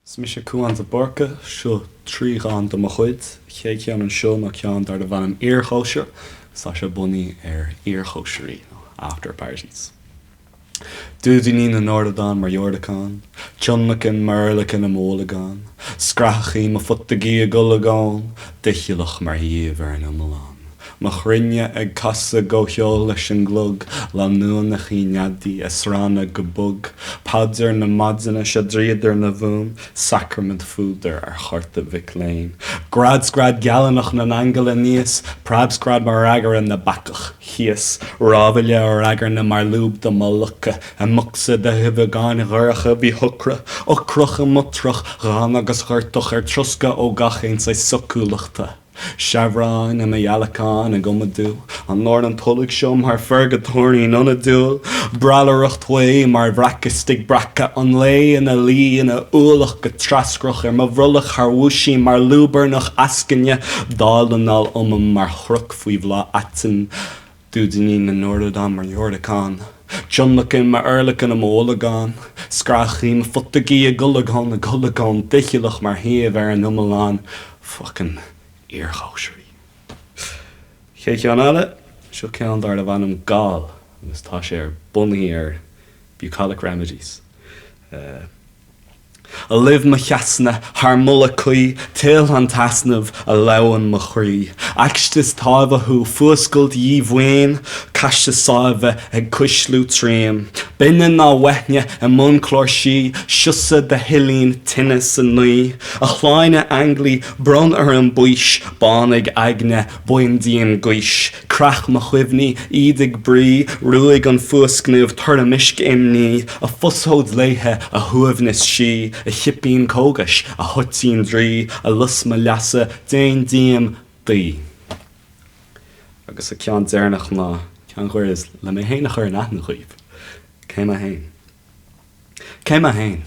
Is mise Cúán de Búrca. Seo 3 dhán de mo chuid. Chéad cheann anseo ná ceann darbh ainm Iarchóisir agus tá sé bunaithe ar iarchóisirí nó after parties. Dúidíní na n-ardán mar dheordacán, Tionlacan m'urlacan i m'olagán, Scrathachaí mo photaigí i gcolgán, Doicheallach mar dhíobh ar an iomlán. Mo chruinne ag casadh gcomhcheol leis an gclog, Lánúineachaí neadaí ag srannadh go bog, Paidir na maidine sé dríodar na bhfuaim, Sacraimint phúdair ar chárta mhic léinn. Gread scread gealánach na n-aingeal aníos, Preab scread mo fhreagartha na bpeacach thíos, Rámhaille a ragairne mar lúb do mo loca, I mbocsa de dhuibheagáin dhorcha mhíshocra, Ocrach i m'otrach, ghann agus ghortach, Ar troscadh ó gach aon saghas socúlachta. Seabhráin i mo ghealacán ag iomadú, An leor an tolg seo mar phurgatóirín ionadúil? Brallaireacht bhaoth mar bhreac istigh breacadh an lae ina luí ina ualach go treascrach ar mo bhrollach thar mhúisím mar lúbarnach eascainne, dall anall umam mar chroc faoi bhláth aitinn. Dúidíní na n-ardán mar dheordacán, Tionlacan m'urlacan i m'olagán, Scrathachaí mo photaigí i gcolgán, i gcolgán, Doicheallach mar thaobh ar an iomlán, Fuckin' iarchóisirí. Chéad cheann eile, seo ceann darbh ainm Gal agus tá sé ar bunaithe ar Bucolic Remedies. A luibh mo sheasna thar moladh cuí, tuill an t-easnamh a lamhann mo chroí. Eacstais táimhe thú, fuascailt dhíomhaoin, caise sáimhe ag cuisliú tríom. Binne ná uaithne i mbun cláirsí, siosa de shilín tine sa ngaoth. A shláine ainglí, bronn orm baois, bánaigh aigne, bain díom gaois. Creach mo chuimhní, ídigh brí, ruaig an fuascnamh, toirmisc imní, A phosóid léithe, a shuaimhneas sí, a chipín cógais, a thoitín draoi, a lus mo leasa, déan díom daoi. Agus an ceann deireanach ná ceann gairid le mé féin a chur in aithne dhaoibh. Cé mé féin? Cé mé féin?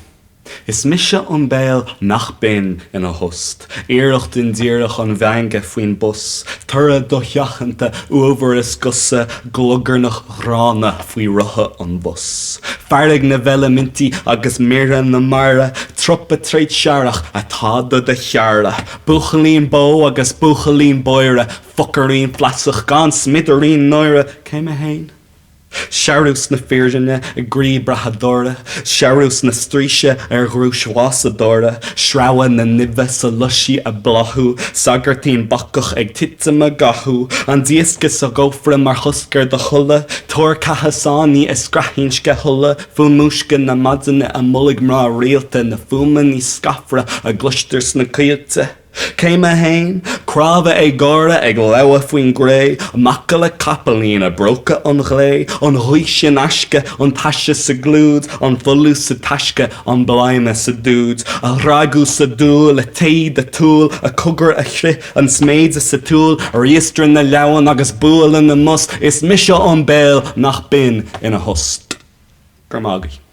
Is mise an béal nach binn ina thost, iarracht indíreach an mheangadh faoin bpus, toradh dosheachanta uabhair is gusa, gliogarnach ghránna faoi rotha an bhus. Fearg na bhfeilimintí agus mire na mara, trupa tréidsearach atá do do shearradh, buachaillín bó agus buachaillín báire, focairín fleasach gan smidirín náire. Cé mé féin? Searús na fírinne i gcroí brathadóra, searús na straoise ar dhrúis bhásadóra, sreabhadh na nimhe sa loisí ag bláthú, sagairtín bacach ag titim i gcathú, an díosca sa gcófra mar chosc ar do chodladh, tuar ceatha sánaí i scraithín sceithola, fuaim múisce na maidine i mbolg mná rialta, na fuaimeanna scafra a gcloistear sna coillte. Cé mé fhéin? Crábhadh ag gáire ag lamhadh faoin gcré, Macalla capaillín i bpróca an ghlé, An ghaois in aisce, an taise sa gclúid, An folús sa taisce, an bladhma sa dúid, A dhragadh sa dúil, a téad a tsúil, A cogar a chrith, an sméideadh sa tsúil, Riastradh na leamhan agus bualadh na mbos, Is mise an béal nach binn ina thost. Go raibh maith agaibh.